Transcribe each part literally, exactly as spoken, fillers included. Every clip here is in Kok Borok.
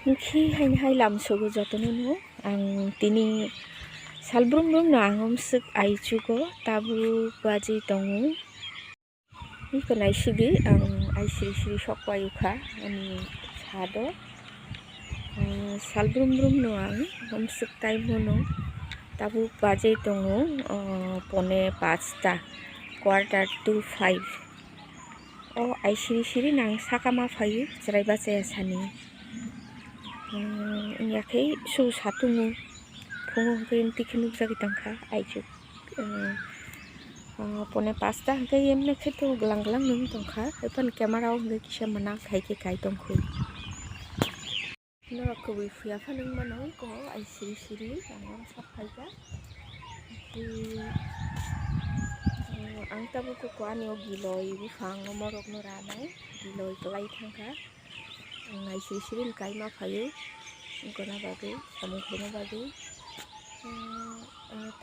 Hinkhe haino hai lamsogo jotono no ang tini sal brum brum no ang omswk aichugo tabuk bajwi tongo. Iko naisidi ang ai siri siri sok paiyukha ani sado. Sal brum brum no ang omswk time no tabuk bajwi tongo pone pasta, quarter to five. O ai siri siri nang saka ma phaio chwrai bachaya sani. Wngya khe su satungo phungo hwnkhe emtwi khe nukjagwi tongkha aichuk. Pone pasta hwnkhe emne khe to glang glang nung tongkha, ephano camera o hwnkhe kisa mwnang khai khe kai tongkhu. Norok kwbwi phiya phano wngmano iko ai siri siri ang sak phaikha. Ang tabuk koko ani o giloi buphang omorokno ranai giloi kwlai thangkha. Ang ai siri siri kaima phaio wngkona bagwi samung khaina bagwi.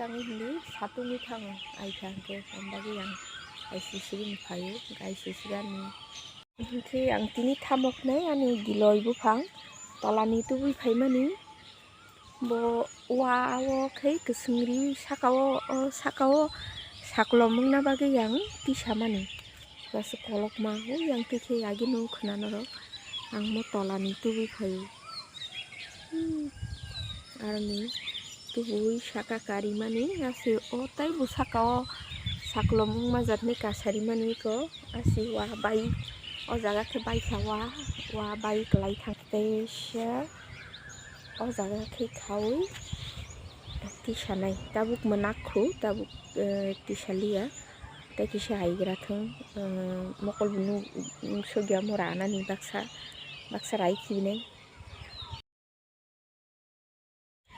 Tangwi hindi satungwi thango ai kha hwnkhe ang bagwi ang ai siri siri phaio ai siri siri ani. Hinkhe ang tini thamoknai ani giloi buphang tolani tubui phaimani. Bo wa o khe kwswng ri saka o, o saka o saklom wngna bagwi ang tisamani. Bwswk kolokma o yang twi khe agini khwna norok ang mo tolani tubui phaio. Aroni tubui saka karimani, aswk o tei bwsaka o saklom wngma jatni kasarimani iko, aswk wa bai o jaga khe baikha wa, wa bai kwlai thang teisa o jaga khe khaui tisanai tabuk mwnak khu tabuk tisaliya tei kisa aigra thung mokol bunu sogya mo ranani baksa baksa rai khibinai.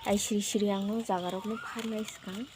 Ai siri siri ang o jaga rok no pharnai swkang.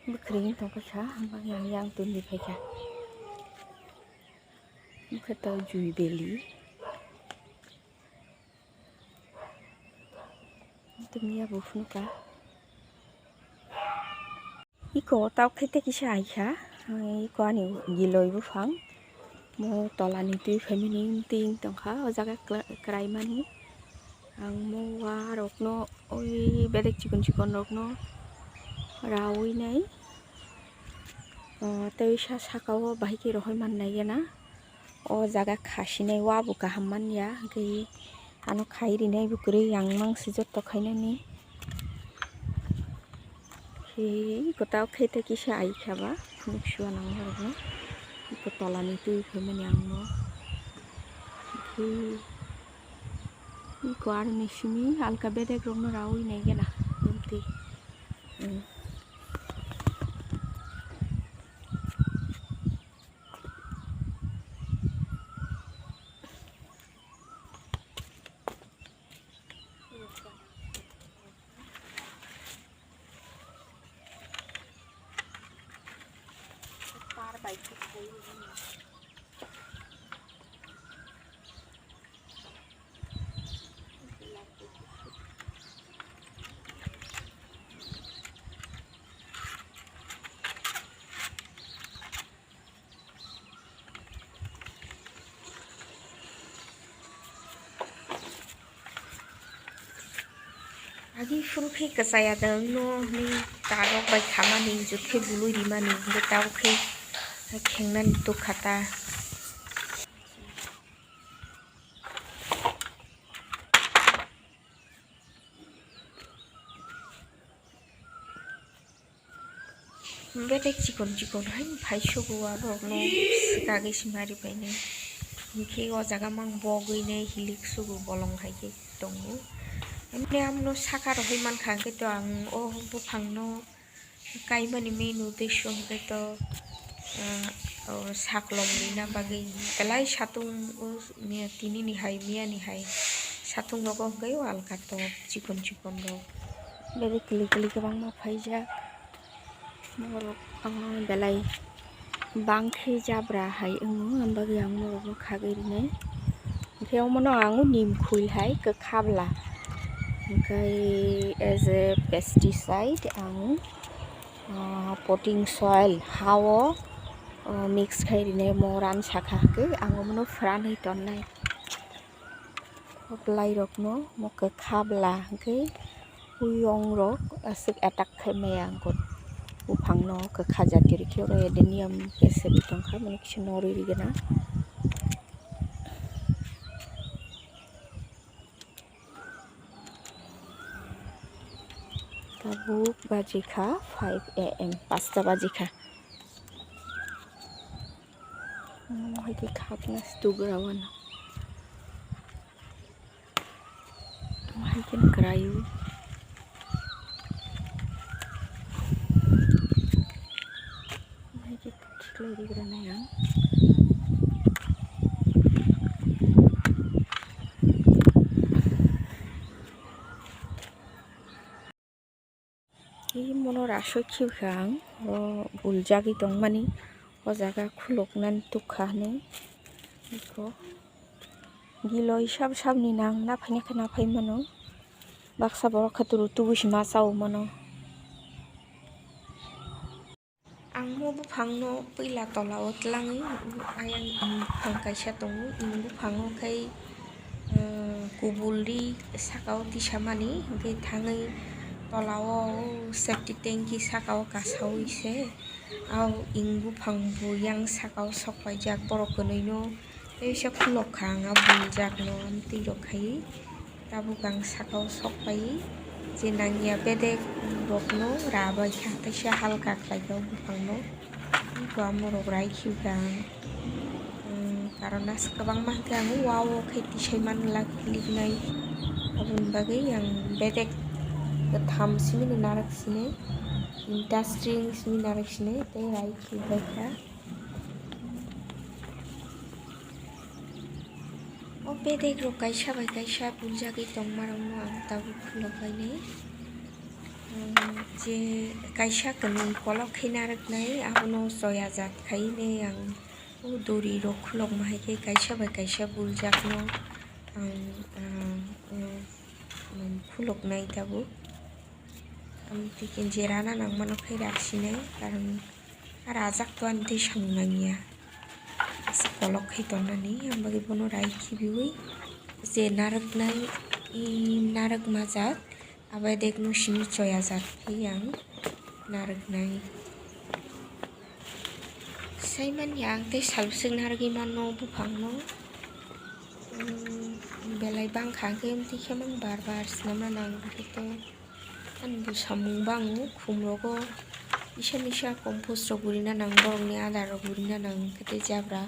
Bwkhring tongkha sa, hwnba yang yang tun di phaikha. Bwkha to jui beli. Tumi ya bo phunukha. Iko tok khe tei kisa aikha, iko ani giloi buphang, mo tolani twi phaimani twi tongkha, o jaga kwlaimani. Ang mo wa rokno, oi bedek chikon chikon rokno rawi nai, tei sa saka o bahai khe rohoi man nai gana. O jaga khasinai wa bo kaham manya, hwnkhe ano khai rinai bo kwrwi, yang mangsi joto khainani. Iko ta khe tei kisa aikha ba phunuk suwa nang norokno. Iko tolani twi phaimani ang no. Iko aroni simi alka bedek rokno rawi nai gana. Emtwi. Agi phuru khe kwchaya da wngno hwnwi tarok bai khamani, jut khe bului rimani, hwnkhe tabuk khe khengnani tukha ta. Bedek chikon chikon hai phai sugo, aborokno swkagwi se mari painai. Hinkhe o jaga mang bogwinai hilik sugo, bolong hai khe tongo. Emne amno saka rohoi mankha, hwnkhe to ang o buphangno kaimani main uddesho hwnkhe to, ah, o saklom rina bagwi belai satung o miya, tinini hai, miyani hai satung rogo hwnkhe o alka tok chikon chikon rok. Bedek kwlwi kwlwi kwbangma phaijak. Borok, ah, belai bangkhe jabra hai wngo, am bagwi ang norokno khagwi rinai. Hwnkhe omono ang nim khul hai kwkha bwla. Hwnkhe as a pesticide ang, ah, potting soil ha-o, ah, mix khai rinai, omo ran sakha hwnkhe ang omono phranwi tonnai. O bwlairokno omo kwkha bwla hwnkhe uyongrok aswk attack khai maya wngkha. Buphangno kwkha jati rwkhe oro adenium pesedi tongkha, mani kisa norwi rigena. Tabuk bajikha five A M, pasta bajikha. Omo hai khe khakna se tugra wano. Omo hai khe kwraio. Omo hai khe khiklai rigra nai ang. Tei mono rasoi khibkha ang, o buljagwi tongmani, o jaga khuluknani tukha hinwi. Eko giloi sab sabni nang naphai nakhe naphai mano, baksa borok khe turu tubui se ma chao mano. Ang o buphangno puila tola-o tlangwi, ayang ing buphang kaisa tongo, ing buphango khe, eh, kubulri saka-o tisamani, hwnkhe thangwi tola-o septic tanki saka-o kasaui se, o ing buphang bo yang saka-o sokpaijak borok kwnwino. Teisa khulok kha ang a bumjakno amtwi rok khai. Tabuk ang sakao sok pai, je nangya bedek rokno ra bai kha, teisa halka khlai kha o buphangno. Tei bo amorok rai khibi kha ang. Umm, karon aswk kwbangma hwnkhe ang o wa-o khai tisai man glak liknai. Aboni bagwi ang bedek kwtham simi ni narwk sinai, tinta string simi narwk sinai tei rai khibi bai kha. O bedek rok kaisa bai kaisa buljagwi tongma rokno ang tabuk khulok bainai. Umm, je kaisa kwnwi kolok khe narwknai, abono choya jat khai hinwi ang o dori rok khulokma hai khe kaisa bai kaisa buljakno ang, ah, umm, umm, khuloknai tabuk. Ang tei je rana nangmano khe rak sinai, karon a rajak to ani tei samung nangya. Aswk kolok khai tonnani, ang bagwi bono rai khibiui je narwknai, i narwk majak, abai dekno simi choya jak khai ang narwknai. Saimanya ang tei salbwswk narwgwi mano buphangno. Umm, belai bangkha hwnkhe tei khe mang bar bar swnamna nang khe to. Ani bo samung bango, khum rogo kisa misa compost rok gurina nang, borokni adar rok gurina nang, hwnkhe tei jabra,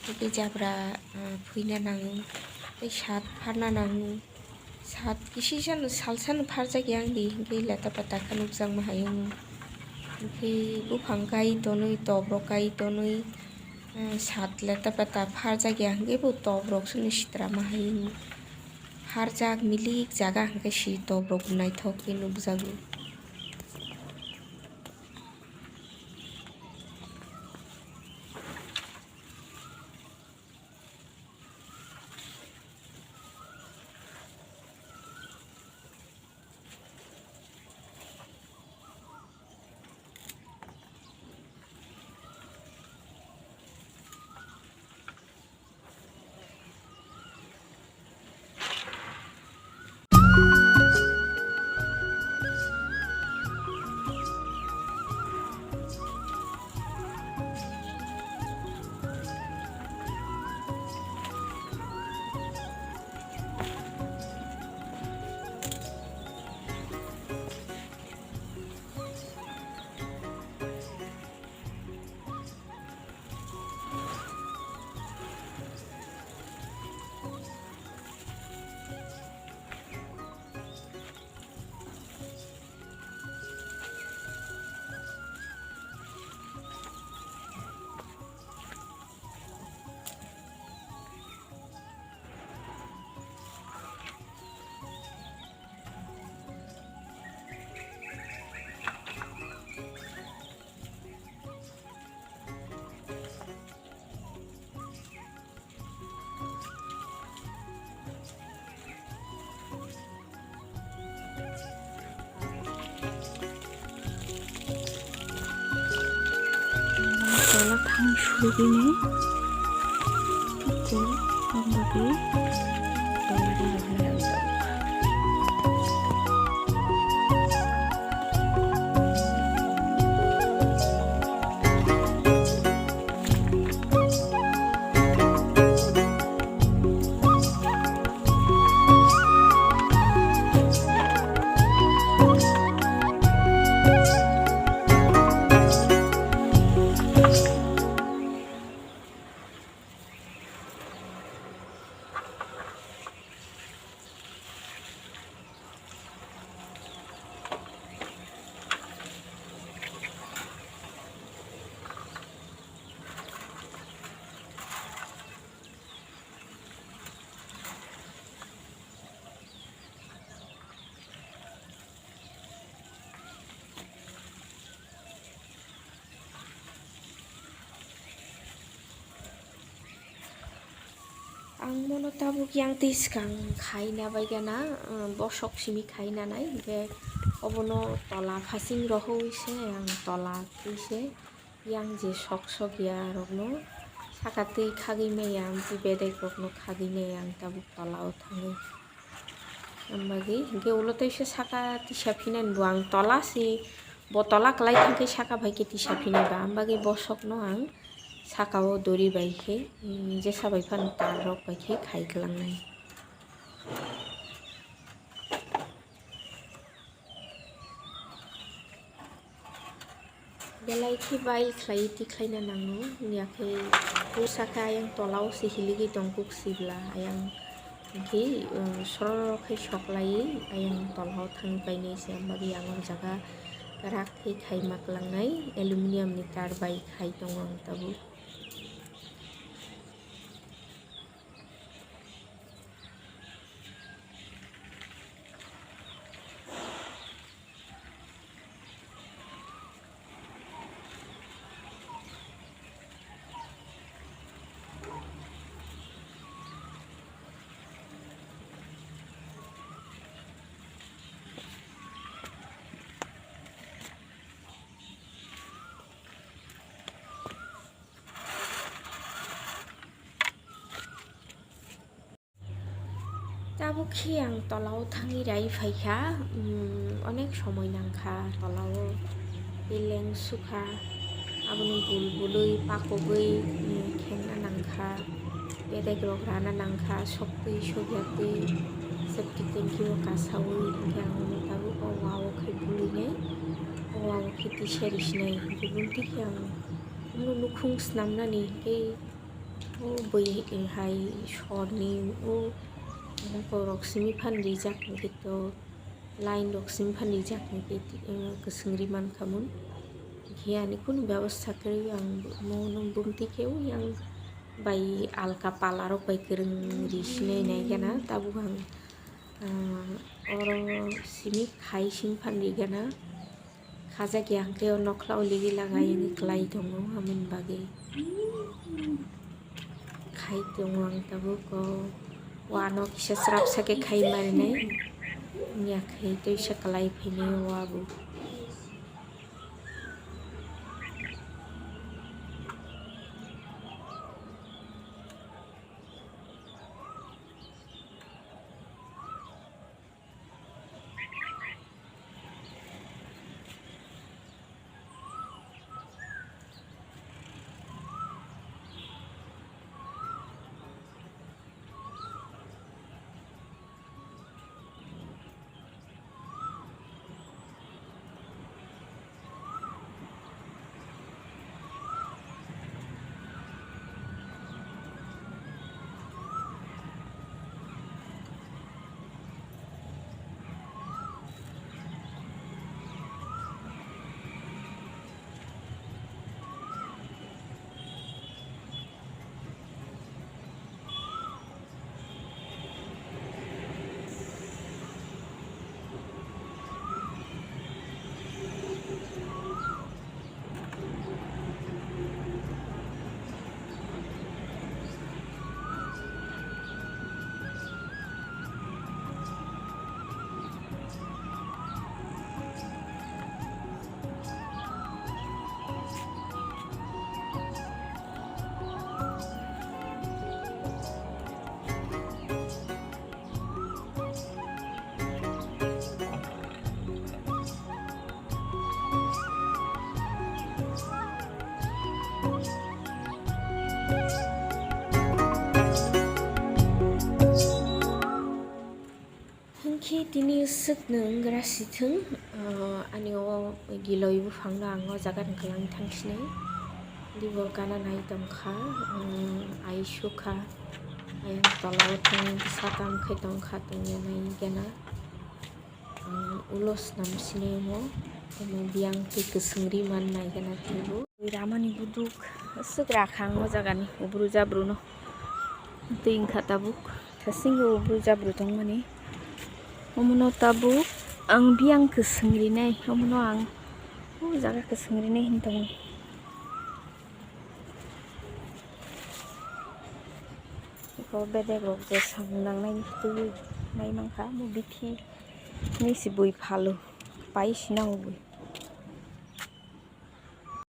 hwnkhe tei jabra, ah, phuina nang, tei sat pharna nang, sat kisisa no salsa no pharjak ya wngdi, hwnkhe leta pata khe nukjakma hai wng, hwnkhe buphang kai tonwi, top rok kai tonwi, ah, sat leta pata pharjak ya, hwnkhe bo top rok se no sitra ma hai wng. Pharjak milik jaga hwnkhe si top rok naithok khe nukjago. Bini tei ang bagwi tayari rwna nango. Ang bono tabuk yang twi swkang khaina bai gana, um, bosok simi khaina nai, hinkhe obono tola phasing rohoi se ang tola twi se yang je sok sok ya rokno saka twi khagwi maya, amtwi bedek rokno khagwi maya ang tabuk tola o thangwi. Ambagwi hinkhe ulo tei se saka tisa phinani bo ang tola si, bo tola kwlai thangkhe saka bai khe tisa phinai ba, ambagwi bosokno ang saka o dori bai khe, mm, jesa bai phano tar rok bai khe khai kwlangnai. Belai khe bail khlai tikhlaina nango, wngya khe pusa khe ayang tola o se hiligwi tong kuk sibla ayang hinkhe, um, sroro khe soklaiwi ayang tola o thangwi painai se, wng bagwi ang o jaga rak khe khai ma kwlangnai aluminium ni tar bai khai tongo ang tabuk. Tabuk khe ang tola o thangwi rai phaikha, um, onek somoi nangkha tola o beleng sukha, aboni bul bului pakugwi, um, khengna nangkha, bedek rok rana nangkha, soktwi sokyatwi septic tanki o kasaui, hinkhe ang tabuk o wa o khe buluinai, o wa o khe tisa risinai, hinkhe bumtwi khe ang omo nukhung swnamnani hinkhe. O bui hai sorni o mokol rok simi phan rijak hinkhe to line rok simi phan rijak hinkhe, eh, kwswng ri mankha mun. Hinkhe ani kunu bebostha kwrwi ang mo nung bumtwi khe o yang bai alka pala rok bai kwrwng ri sinai nai gana tabuk ang, ah, oro simi khai simi phan ri gana. Khajak ya hwnkhe o nokhla o ligi lagai wngwi kwlai tongo, aboni bagwi khai tongo ang tabuk o. Uano kisa srapsa khe khai marinai, wngya khe tei se kwlai phainai o uabo. Tini swkno wnggra sithwng, ah, ani o giloi buphangno ang o jaga ni kwlangwi thangsinai. Dibo gana nai tongkha, ah, ai sukha, ayang tola o thang bwsa kam khai tongkha tongya nai gana. Ang ulo snam sinai omo, omo biyang tei kwswng ri man nai gana teibo. Ramani buduk swk rakha ang o jaga ni ubru jabru no. Tei wngkha tabuk. Thasingo bujabru tongmani. Omono tabuk ang biyang kwswng rinai, omono ang o jaga kwswng rinai hinwi tongo. Eko bedek rok je samung nangnai twiwi nai mankha, omo bithi ni se bui phalo, pai se nango bui.